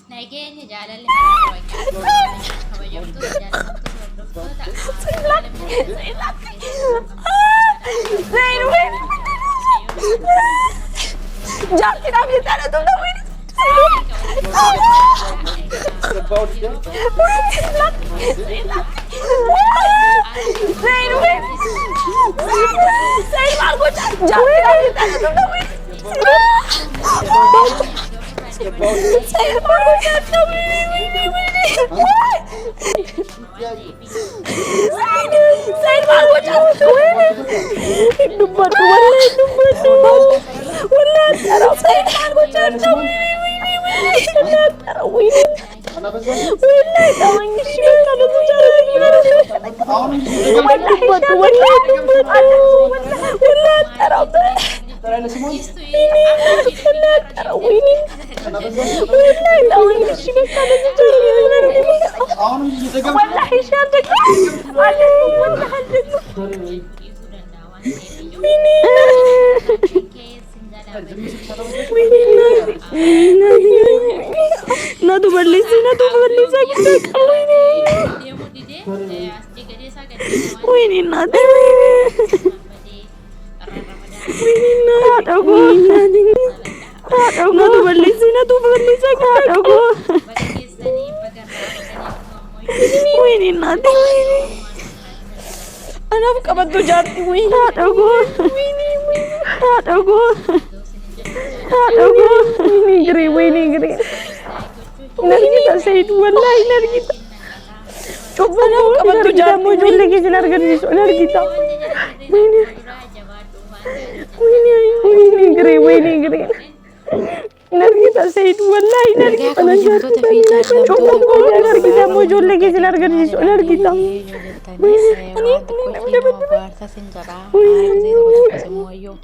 Nageenyi jaalalli haraara Waaqayyoo kabajamtoota jaallatamtoota hordoftoota Zain wayne jaartiidhaaf jettee ana tumta wayne. Zain wayne Zain maal gochaa jaartiidhaaf jettee ana tumta wayne. Zain maal gochaa wayne wayne wayne. Zain Zain maal gochaa wayne. Hin dubbadhu wallahi hin dubbadhu. Wallahi xara Zain maal gochaa wayne wayne wayne. Wallahi xara wayne. Wallahi tawኝ እሺ በቃ ለዚህ wallahi dubbadhu wallahi dubbadhu wallahi xara wallahi xara wayne. Wallahi tawኝ እሺ በቃ ለዚህ wallahi እሺ አልደግም አልደግም wallahi አልደግም ወይኔ Natu balleessee natu balleessaa guddaa qaba ወይኔ ወይኔ እናቴ ወይኔ እናቴ haadha koo haadha koo natu balleessee natu balleessaa guddaa qaba ወይኔ እናቴ ወይኔ anaaf qabattu jaarti ወይኔ haadha koo ወይኔ haadha koo haadha koo ወይኔ እግሬ ወይኔ እግሬ hin argita Said wallahi hin argita cubbuu koo qabattu jaarti ijoollee kee sin argisiisu hin argita ወይኔ ወይኔ ወይኔ እግሬ ወይኔ እግሬ hin argita Said wallahi hin Egaa argita kabajamtoota fi cubbuu jaallatamtoota koo hin argita immoo ijoollee kee sin argisiisu hin argita. jettanis waan xiqqoo ishee nama bohaarsa sin jedha. Haala gisee tokko tokkos immoo iyyuu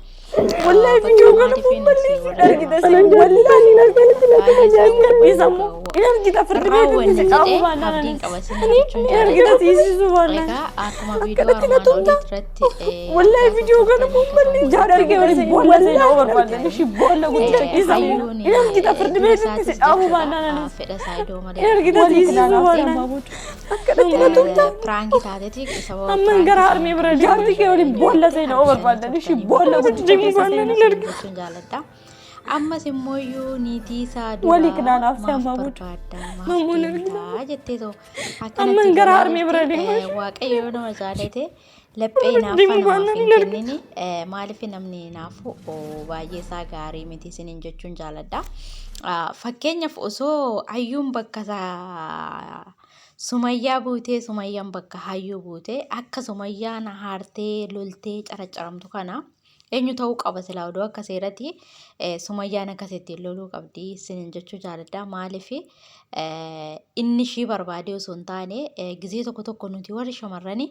Wallahi bakka viidiyoo kana maaliif kun nuti balleessi hin warra argita Said wallahi hin argita dhiisamu hin argita firdi raawwanne beeku si qabu jedhee baannaan abdiin qaba sin ani jechuun hin argita jaalladha. siisisuu baannaan Egaa akkuma viidiyoo akkanatti na armaan tumta olii irratti wallahi argaa viidiyoo kana turtan kun balleessi akkasuma jaartii kee waliin boolla seenaa barbaadan ishii boolla guddaa dhiisamu hayyuun hin argita firdi dura beekutti si isaatis dhaabu jechuudha baannaan anis fedha isaa iddoo malee hin argita siisisuu baannaan akkanatti na tumta piraankii taateeti sababa amman piraankii gara sana harmee bira jaartii kee waliin boolla seenaa barbaadan ishii boolla guddaa keessa baannaan seenuu hin sin argita jechuun jaalladha. Ammas immoo iyyuu niitii isaa walii duraa kinaanaaf si maaf ammaa booda barbaadda maaf mammoon argita deemtaa jetteetoo akkanatti amman gara lolaa harmee bira jirti. deemaa Waaqayyo yoo nama jaalate laphee hinaaffaa deemu namaaf baannaan hin hin argita. kennini. Maaliif namni hinaafu baay'ee isaa gaarii miti isiniin jechuun jaaladha. Fakkeenyaaf osoo hayyuun bakka isaa Sumayyaa buutee Sumayyaan bakka hayyuu buutee akka Sumayyaan haartee loltee caracaramtu kana eenyu ta'uu qaba silaa odoo akka seerati Sumayyaan akkasittiin loluu qabdi isiniin jechuu jaaladha. Maaliif inni ishii barbaadee osoo hin taane gizee tokko tokko nuti warri shamarranii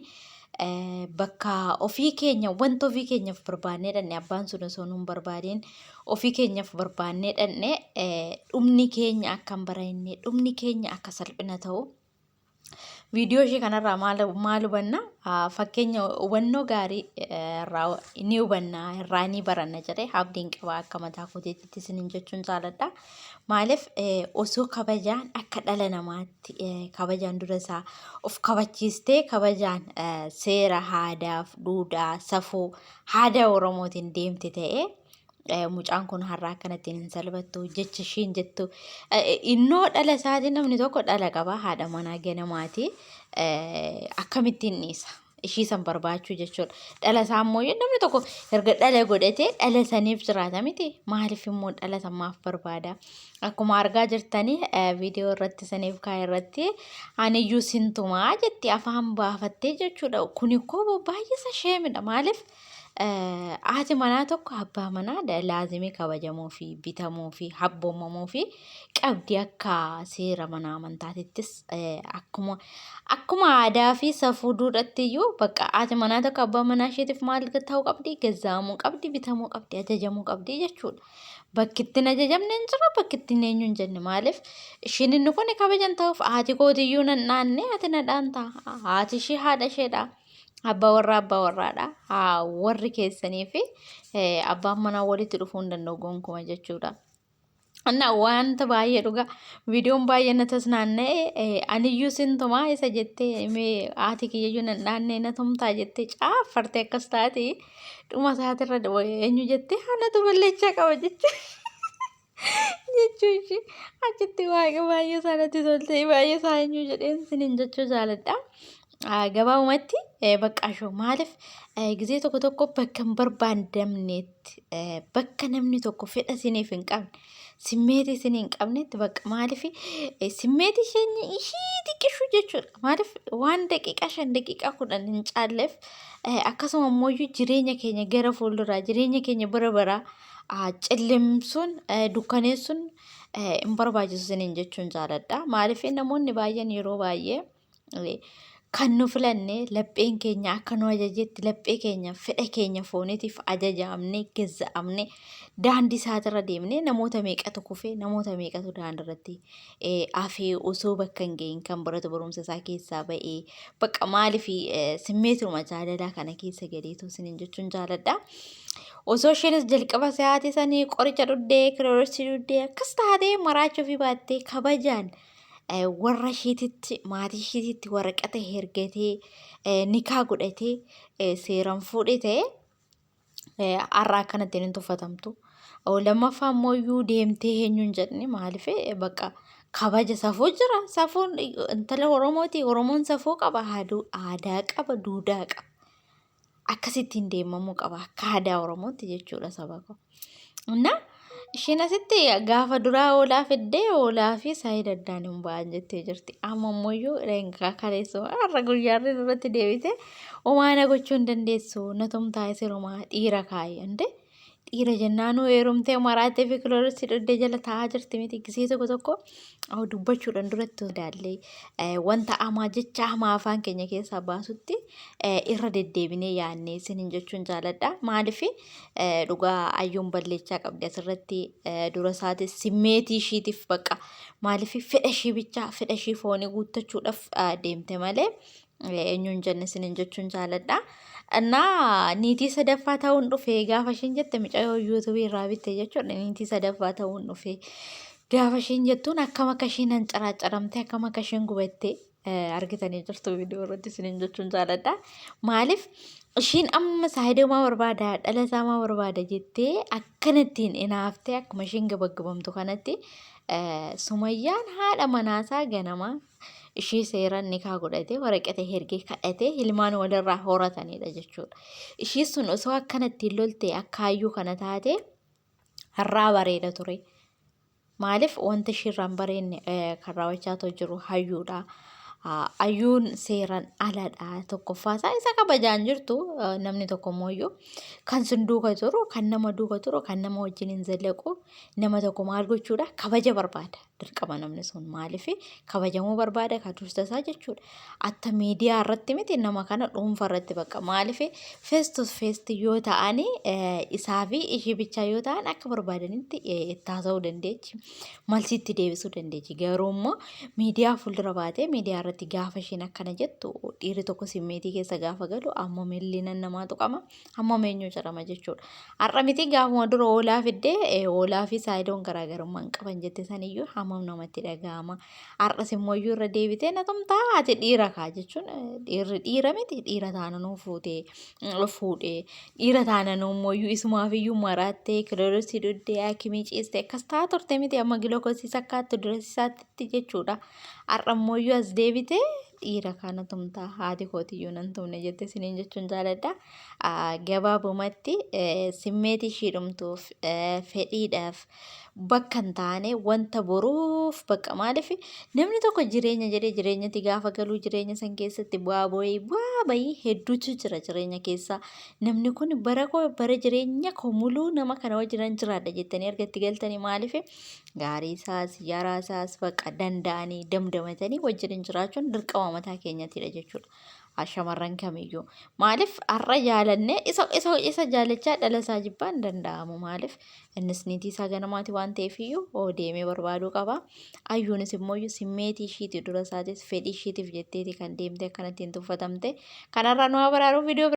bakka ofii keenya wanta ofii keenyaaf barbaannee dhanne abbaan sun osoo nun barbaadeen ofii keenyaaf barbaannee dhanne dhumni keenya akka hin baranne dhumni keenya akka salphina ta'u viidiyoo ishee kanarraa maal maal hubanna? Fakkeenya hubannoo gaarii irraa ni hubanna irraa ni baranna jedhee abdiin qaba akka mataa kootiitti isiniin jechuun jaaladha. Maaliif osoo kabajaan akka dhala namaatti kabajaan dura isaa of kabachiistee kabajaan seera aadaaf duudhaa safuu aadaa Oromootiin deemte ta'ee mucaan kun har'a akkanattiin hin salphattu jecha ishiin jettu innoo dhala isaatiin namni tokko dhala qaba haadha manaa ganamaati akkamittiin dhiisa ishii san barbaachuu jechuudha. Dhala isaa immoo namni tokko erga dhala godhatee dhala saniif jiraata miti maaliif immoo dhala san maaf barbaada akkuma argaa jirtanii viidiyoo irratti saniif kaa'e irratti aniyyuu sintumaa jetti afaan baafattee jechuudha kuni koo baay'ee isa sheemidha maaliif Haati manaa tokko abbaa manaa laazimii kabajamuu fi bitamuu fi abboomamuu fi qabdi akka seera mana amantaatittis akkuma akkuma aadaa fi safuu duudhatti iyyuu bakka haati manaa tokko abbaa manaa isheetiif maal ta'uu qabdi gazzaamuu qabdi bitamuu qabdi ajajamuu qabdi jechuudha. Bakki itti hin ajajamne hin jira bakki itti hin eenyu hin jenne maaliif ishiin inni kun kabajan ta'uuf haati kootiyyuu nan dhaanne ati na dhaanta haati ishee haadha isheedha. Abbaa warraa abbaa warraadha. Haa warri keessanii fi abbaan manaa walitti dhufuu hin danda'u gonkuma jechuudha. Anna wanta baay'ee dhugaa viidiyoon baay'ee na tasnaanna'e aniyyuu sin tumaa isa jettee mee haati kiyyayyuu nan dhaannee na tumtaa jettee caaffartee akkas taate dhuma isaatirra eenyu jettee anatu balleechaa qaba jechuudha. Jechuu ishee achitti waaqa baay'ee isaa natti tolte baay'ee isaa eenyu jedheen sinin jechuu jaaladha. Gabaabumatti baqqaashoo maaliif gizee tokko tokko bakka hin barbaadamnetti bakka namni tokko fedha isiniif hin qabne simmeetii isin hin qabnetti bakka maaliif simmeetii isheen ishii xiqqishuu jechuudha. Maaliif waan daqiiqaa 5 daqiiqaa 10 hin caalleef akkasuma immoo jireenya keenya gara fuulduraa jireenya keenya bara baraa cillimsuun dukkaneessuun hin barbaachisu isiniin jechuun jaaladha. Maaliif namoonni baay'een yeroo baay'ee kan nu filanne lapheen keenya akka nu ajajetti laphee keenya fedha keenya fooniitiif ajajaamne gazza'amne daandii isaatirra deemne namoota meeqatu kufee namoota meeqatu daandii irratti hafee osoo bakka hin ga'iin kan baratu barumsa isaa keessaa ba'ee bakka maaliif simmeetuma jaalalaa kana keessa galeetu isiniin jechuun jaaladha. Osoo isheenis jalqaba sa'aatii sanii qoricha dhuddee kilooroksii dhuddee akkas taatee maraachuu fi baattee kabajaan warra ishiititti maatii ishiititti waraqata hergatee nikaa godhatee seeraan fuudhee ta'e har'a akkanatti hin tuffatamtu. Lammaffaa immoo iyyuu deemtee eenyu hin jedhne maaliif bakka kabaja safuu jira. Safuun intala Oromooti. Oromoon safuu qaba. Aadaa qaba. Duudhaa qaba. Akkasittiin deemamuu qaba. Akka aadaa Oromootti jechuudha saba koo. Innaa isheen asitti gaafa duraa hoolaa fiddee hoolaa fi saayid addaan hin ba'an jettee jirti. Amma immoo iyyuu kaleessa har'a guyyaarri irratti deebite homaa na gochuu hin dandeessu na tumtaa isirumaa dhiira kaayi ande dhiira jennaanuu heerumtee maraattee fi kiloorisi dhodde jala taa'aa jirti miti gisee tokko tokko dubbachuudhaan duratti daallee wanta hamaa jecha hamaa afaan keenya keessaa baasutti irra deddeebinee yaadnee isiniin jechuun jaaladha. Maaliif dhugaa ayyuun balleechaa qabdi asirratti dura isaatis simmeetii ishiitiif bakka maaliif fedha ishii bichaa fedha ishii foonii guuttachuudhaaf deemte malee eenyuun jenne isiniin jechuun jaaladha. Innaa niitii sadaffaa ta'uun dhufe gaafa isheen jette mucayyoo yuutuubii irraa bitte jechuudha. Niitii sadaffaa ta'uun dhufe gaafa isheen jettuun akkam akka isheen hancaraacaramte akkam akka isheen gubatte argitanii jirtu viidiyoo irratti isiniin jechuun jaaladha. Maaliif ishiin amma saayidomaa barbaada dhala isaamaa barbaada jettee akkanattiin inaaftee akkuma isheen gabaggabamtu kanatti Sumayyaan haadha manaasaa ganamaa ishii seeraan nikaa godhatee waraqata hergee kadhatee ilmaan walirraa horatanidha jechuudha. Ishii sun osoo akkanattiin lolte akka hayyuu kana taate har'aa bareeda ture. Maaliif wanta ishiirraa hin bareedne kan raawwachaa jiru hayyuudha. Hayyuun seeraan aladha. Tokkoffaa isaa isa kabajaan jirtu namni tokko immoo kan sun duuka jiru kan nama duuka jiru kan nama wajjin hin zallaqu nama tokko maal gochuudha kabaja barbaada. Dirqama namni sun maaliif kabajamuu barbaada kan dursa isaa jechuudha. Atta miidiyaa irratti miti nama kana dhuunfa irratti bakka maaliif face to face yoo ta'ani isaa fi ishii bichaa yoo ta'an akka barbaadanitti itti haasa'uu dandeechi. Malsiitti deebisuu dandeechi. Garuu immoo miidiyaa fuuldura baatee miidiyaa irratti gaafa isheen akkana jettu dhiirri tokko simmeetii keessa gaafa galu amma milliinan namaa tuqama. Hammam eenyu jedhama jechuudha. Har'a miti gaafuma dura hoolaa fiddee hoolaa fi saayidoon garaagarummaa hin qaban jette saniyyuu hammam namatti dhaga'ama. Har'as immoo iyyuu irra deebitee na tumtaa ati dhiira kaa jechuun dhiirri dhiira miti dhiira taananuu fuutee fuudhee dhiira taananuu immoo iyyuu isumaaf iyyuu maraattee kiloorosii dhuddee hakimii ciistee akkas ta'a turte miti amma gilookosii sakkaattu dura isaatti jechuudha. Har'a immoo iyyuu as deebitee dhiira kana tumtaa haati kootiyyuu nan tumne jette isiniin jechuun jaaladha. Gabaabumatti simmeetii ishii dhumtuuf fedhiidhaaf bakka hin taane wanta boruuf bakka maaliif namni tokko jireenya jedhee jireenyatti gaafa galuu jireenya san keessatti bu'aa bu'ii bu'aa bayii hedduutu jira jireenya keessa. Namni kun bara koo bara jireenya koo muluu nama kana wajjinan jiraadha jettanii erga itti galtanii maaliif Gaarii isaas yaraa isaas bakka danda'anii damdamatanii wajjin jiraachuun dirqama mataa keenyatiidha jechuudha. Shamarran kamiyyuu maaliif har'a jaalannee isa isa isa jaalachaa dhala isaa jibbaa hin danda'amu maaliif innis niitii isaa ganamaati waan ta'eef iyyuu hoo deemee barbaaduu qaba. Ayyuunis immoo iyyuu simmeetii ishiiti dura isaatis fedhii ishiitiif jetteeti kan deemtee akkanatti hin tuffatamte. Kanarraa nu haa baraaruu viidiyoo.